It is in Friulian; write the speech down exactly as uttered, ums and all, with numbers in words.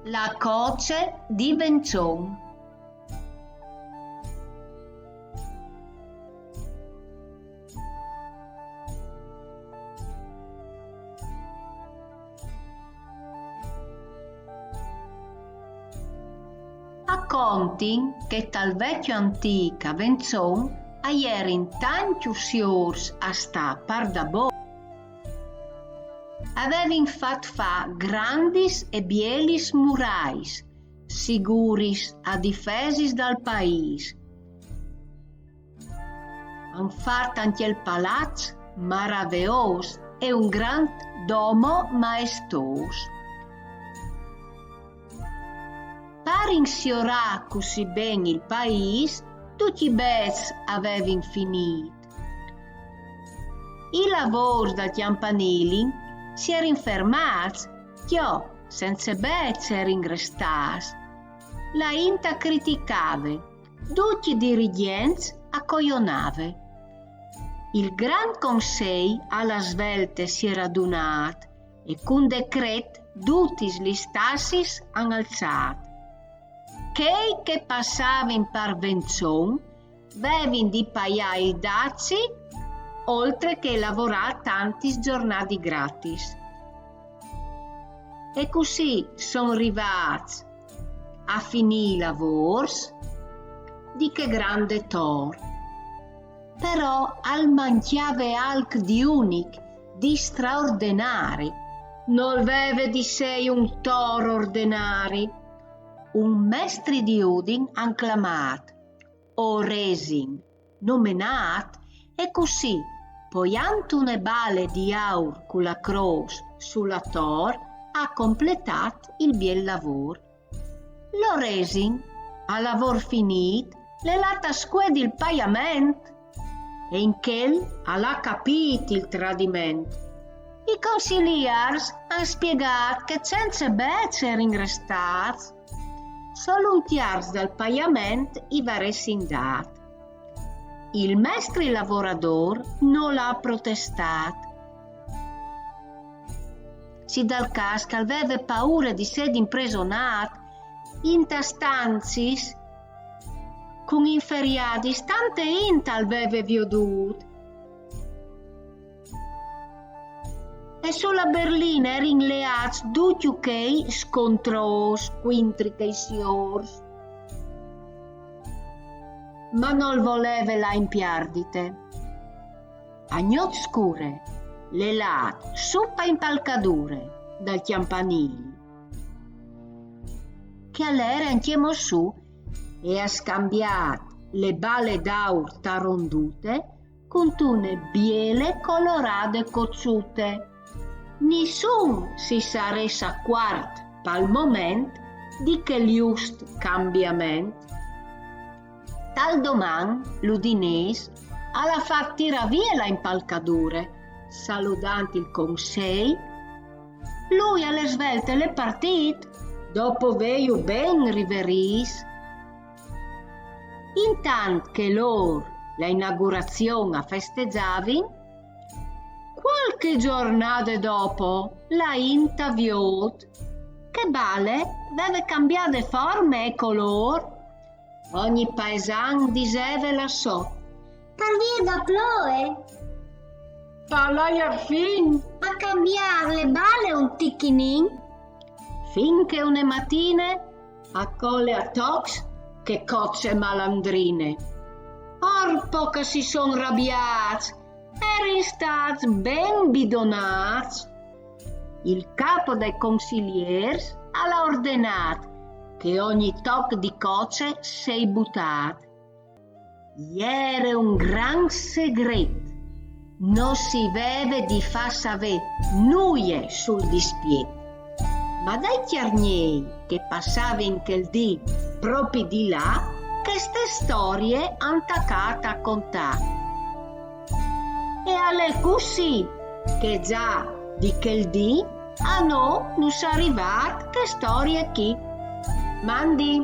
La coce di Vençon. A contin che tal vecchio antic a Vençon a jerin tancj siôrs a stâ par da bon. A vevin fat fâ grandis e bielis murais, siguris a difesis dal paîs. A àn fat ancje il palaç maraveôs e un grant domo maestôs. Par insiorâ cussì ben il paîs, ducj i bêçs a vevin finît. I lavôrs dal cjampanili si jerin fermâts, cjo, cence bêçs a jerin restâts. La int a criticave, ducj i dirigjents a cojonave. Il Grant Consei a la svelte si jere adunât e cun decret dutis lis tassis a àn alçât. Chei che a passavin par Vençon a vevin di paiâ il dazi, oltri che lavorâ tantis zornadis gratis. E cussì a son rivâts a finî i lavôrs di chê grande tor. Però al mancjave alc di unic, di straordenari. Nol veve di sei un tor ordenari. Un mestri di Udin a àn clamât, Oresin, nomenât, e cussì, poiant une bale di aur cu la crôs su la tor, a àn completât il biel lavôr. L'Oresin, a lavôr finît, al è lât a scuedi il paiament, e in chel al à capît il tradiment. I consiliers a àn spiegât che cence bêçs a jerin restâts, sôl un tierç dal paiament i varessin dât. Il mestri lavoradôr nol à protestât. Si dal câs che al veve paure di sedi impresonât, intas stanziis cun inferiadis tante int al veve viodût. E su la berline a jerin leâts ducj chei scontrôs cuintri chei siôrs. Ma nol voleve lâ in pierdite. A gnot scure al è lât su pa impalcadure dal cjampanili, che al jere ancjemò sù, e à scambiât la bale d'aur tarondute cuntune biele colorade coçute. Nissun si sarès acuart pal moment di chel just cambiament. Tal doman l'udinês al à fat tirâ vie la impalcadure, saludant il consei. Lui a la svelte al è partît, dopo vêju ben riverîts. Intant che lôr la inaugurazion a festegjavin, cualchi zornade dopo la int a viôt che bale veve cambiade forme e colôr. Ogni paesan diseve la sô: par vie da ploe. Par l'aiar fin. A cambiâ la bale un tichinin. Fin che une matine a cole a tocs chê coce malandrine. Orpo che si son rabiâts, a jerin stâts ben bidonâts. Il capo dai consiliers al à ordenât che ogni toc di coce sei butât. Jere un gran segret. No si veve di fâ savê nuie sul dispiet. Ma dai cjargnei che a passavin chel dì propi di là, cheste storie a àn tacât a contâ. E al è cussì che za di chel dì a nô nus à rivât chê storie chi. Mandi.